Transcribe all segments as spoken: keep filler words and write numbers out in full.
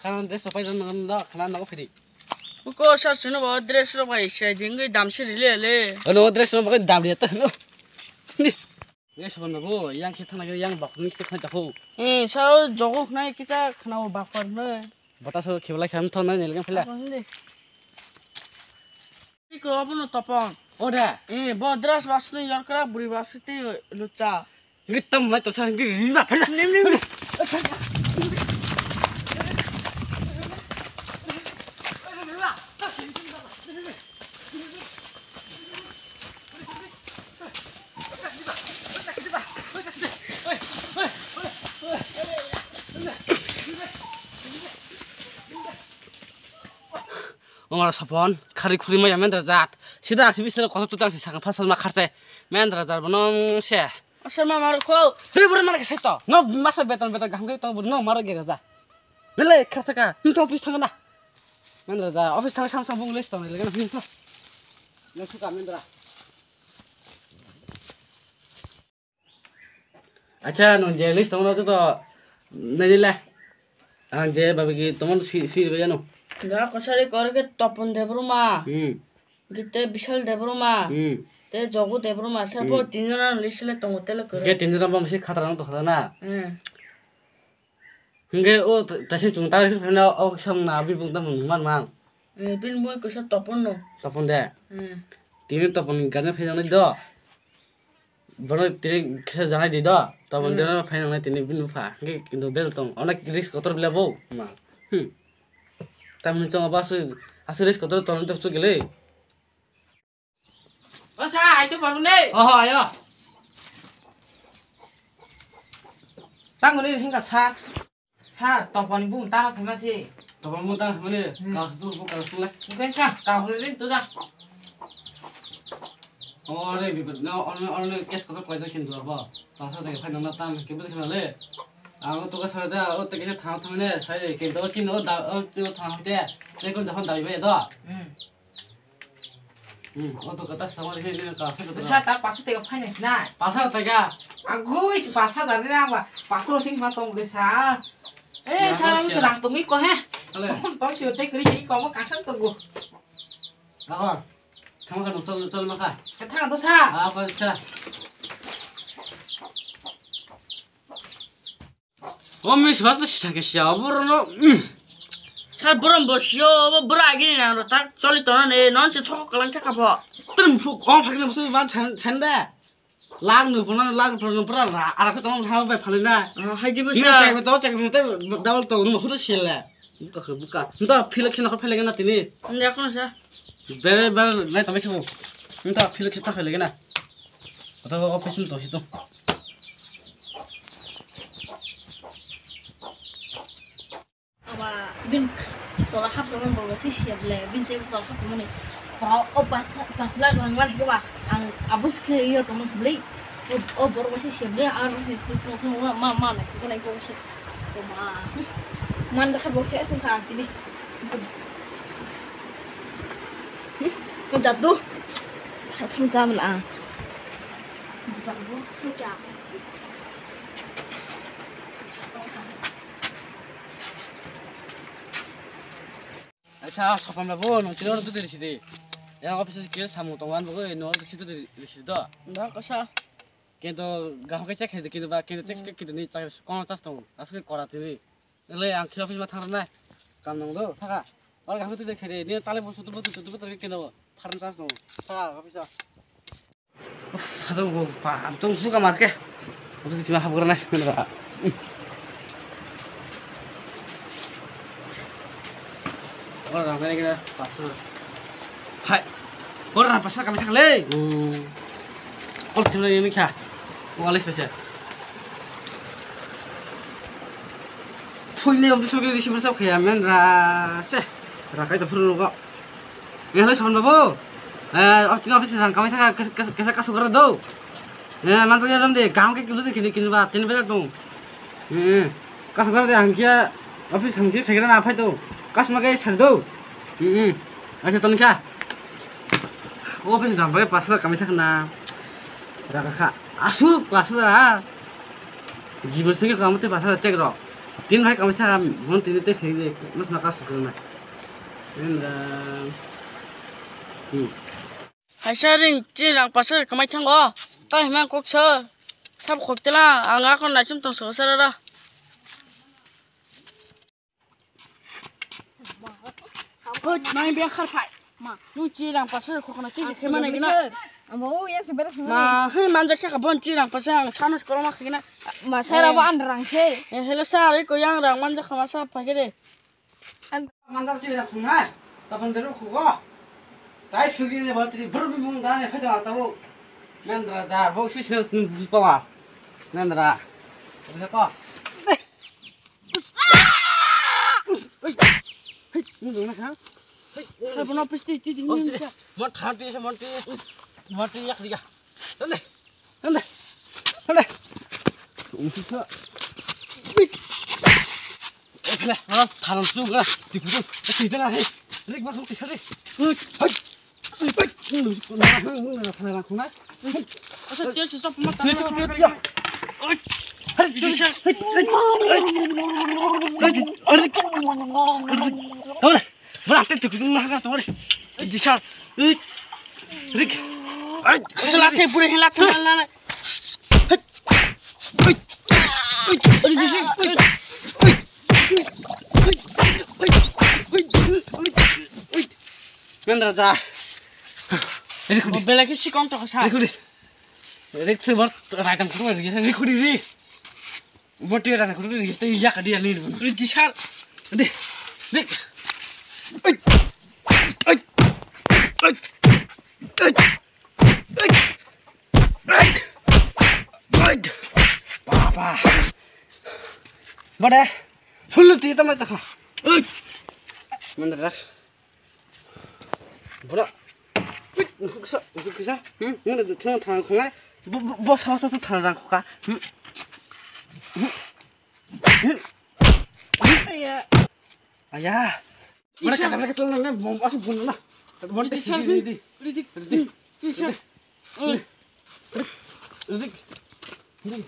Khana dress rok pai rwna nang do, khana nogo phiri. Uko sa suno bo dress rok bai se jingwi dam se rile le. Ano dress rok bai dam rile ta no. Ni. Ye sabon na bo, yang khe thana yang bak ni se khna ta ho. Eh, sa jogo khna kisa khna o bak par no. Bata so khebla kham thon na nel gan phela. Abang de. Iko abono topon. O da. Eh, bo dress basni yorkra buri basni lucha. Ngi tam mai to sa ngi ri ba phela. Nim, nim, nim. Omar sapon khari khuri maya mendra jat. Sida asi bisna kotor tu tang si sakang phasal ma kharche. Mendra jat bono se. Asal ma mar kho. Tei buru mana ke sai to. No masa beton beton gam ke to buru no maro ge raja. Nele kha thaka. Hm to office thang na. Mendra ja office thang sam sam bung list to le na hm to. No suka mendra. Acha, nwng je list tongno to, to nailila. Ang je babi ki tomon si, si ribai ano. Da kosari kor ke Topon Debbarma. Hmm. Gite Bishal Debbarma. Hmm. Te Jogu Debbarma. Sa po hmm. Tinjona list le tongo tele kore. Ke tinjona bam si khatra no to khatra na. Hmm. Hingke o ta-, taisi chwng ta rikhe phano o kisa wngna bini bung tamo nung man man. Eh, bini bung kisa Topon no. Topon de. Hmm. Tini Topon ni gajen phai janai do. Bono tini kisa janai di do. Topon hmm. De no phai nangnai tini bini bupha. Hingke kintu bel tong. Onek risk kotor bela bo. Ma. Hmm. Tamni chong abo aswk, aswk risk kotor tong tok chuk gele. O sa, ai to parbo ne? Oho, ayo. Tang ni hingka sa. Sir, Topon ni bung tama phema si. Topon bung tama phema ni, hmm. Kaus tu, bu kaus tu le. Bukan sa, kau hore rin tu da. Ore, bibit, no, ono, ono, kes kotor kotor kin dua bo. Pasa de phai nang tam, ke bu khna le. Ang to ka sa da, o te ke thang thang ne, sai ke do tin o da, o to thang te. Te kun da hon da be do. Hmm. Hmm, o to kata samar he ne ka sa kata. Sa ta paso tega finance na. Pasa tega. Agui pasa da ne ba. Paso sing ma tong de sa. Eh, sa ram sa rang to mi ko he. Ale. Tong si te kri ko mo ka sa to go. Ako. Thama ka no chol chol ma ka. Ka tha to sa. Ah, pa cha. O mis bas bas thake siya, o boro no, mm. Sir, borom bo siyo, bo bora agini nang ro tak choli tono ne, non se thok kalang thaka bo. Trim fu kong phakne bo ban chan, chan de. Lang no bono lang no pura ra, ara ko tono ha bai phali na. Ah, hai di bo sir. Chek to, chek to, double to, no huru sile. Buka khe buka. Nda philek khina ko phele na tini. Nda kono sir. Bere bere nai tame khe bo. Nda philek khita phele na. Kota office ni to sito. Aba bin tola hap tongmani bo se siap le, bin tei tola hap tongmani. Ba o pas pas la rang mani ko ba ang abus khe yo tongmani bli. O o bor ba se siap le, ang ro ma ma na ko nai ko se. Ko ma. Man da kha bo se asung kha tini. Ko jadu. Kha thum ta mala. Jadu kha. Aisa, sapam na bo, nung chiro tu teri sidi. Yang office ke samu tongwan bo, no tu chiro teri sidi do. Da kasa. Kento gaham ke check hedi, kento ba, kento check ke kento ni chak kono chas tong. Aske kora tini. Le ang khe office ma thang nai. Kam nang do, thaka. Ol gaham tu de khere, ni tale bo sutu bo tu sutu bo keno. Farm chas tong. Thaka office. Sado go pa, tong suka mar ke. Apa sih cuma haburan aja, bener, ah. Orang ramai lagi dah, pasal. Hai. Orang pasal kami sekali. Hmm. Kau kenal ini kah? Walis baca. Pui ni om tu suka di sini bersama kayak men rase. Rakai tu furu kok. Yang lain sama babu. Eh, office office rang kami thaka kesa kesa kasu kara do. Eh, manso ya ram de, gam ke kilu de kini kini ba, tini bela tu. Eh, kasu kara de ang kia office ang kia khagra na phai tu. Kas ma kai sar do. Hmm. Acha ton kha. Office rang bai pasal kami thak na. Raka kha. Asu pasal ra. Jibos ni kami te pasal cek ro. Tin hai kamai cha ham, hon tin te phek de, mas ma ka sukun na. Nandra. Hmm. Haisa ring chi rang pasar kamai thango. Ta hima kok sir. Sab khok tela, ang akon na chum tong so sir ra. Hoi, mai be khar phai. Ma, nu chi rang pasar khok na chi se khema na gina. Amo u ya se berak. Ma, hoi manja kya ka bon chi rang pasar ang sanos koro ma khina. Ma sir abo an rang se. Eh, hello sir, ko yang rang manja khama sa phai de. Manjak chini da khungnai, tapon deru khugo. Tai sugi ne batri brum brum da ne phaito ang tabo. Nandra da bo si se sun di pawa. Nandra. Re pa. Hey, hey, hey, nung dong na kha. Hey, hey, bono pisti ti di. Mon tha ti se mon ti. Mon ti yak diga. Ande. Ande. Ande. Ungsi sa. Ekhle, ha, thalam su ga. Tipu tu. Tipu na he. Rik ba su tipu. Hai. Hai. Asa, dia sesok pemacan. Tipu tu ya. Hai. Hai. Hai. Hai. Hai. Hai. Bro, ate tu kudung na ka tore. Ai, disar. Ai. Rik. Ai, sala te pure hela te la la. Nandra ja. Rik. Bela ke sikong to sa. Rik. Rik se bar raitang kudu rik. Rik. Bo twi rana khuru ni tei yak dia ni. Ri di sar. De. De. Ai. Ai. Ai. Ai. Ai. Ai. Baba. Bade. Full ti tamai ta kha. Ai. Mandra. Bora. Ui, usuk kisa, usuk kisa. Hmm, ini ada thang thang khongai. Bo, bo, bo, sawa, sawa, thang rang khoka. Hmm. Hmm. Hmm. Aya. Aya. Mana kata, mana kata, mana, bom, asu bom na. Bom, di, di, di, di. Di, di. Di. Di, di. Ui. Di. Di.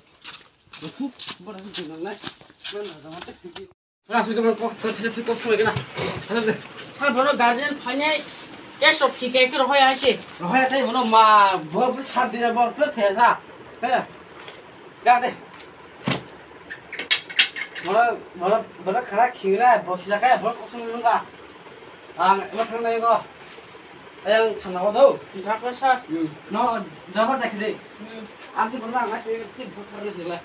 Bora, di, di, na. Mana, mana, di. Asli kemana kok, kok, kok, kok, kok, kena. Halo de. Har bono guardian phainai, case of thike ke rohoi ase. Rohoi atai bono ma, bo, bo sat dina bo, bo thesa. He. Ya de. Bono, bono, bono khara khingra, bo sila kaya, bono kosong nunga. Ang, ema thang nai go. Ayang thana go do. Thakla sa. Hmm. No, jabar dakhi de. Hmm. Ang ti bono ang nai, ti bono khara sila.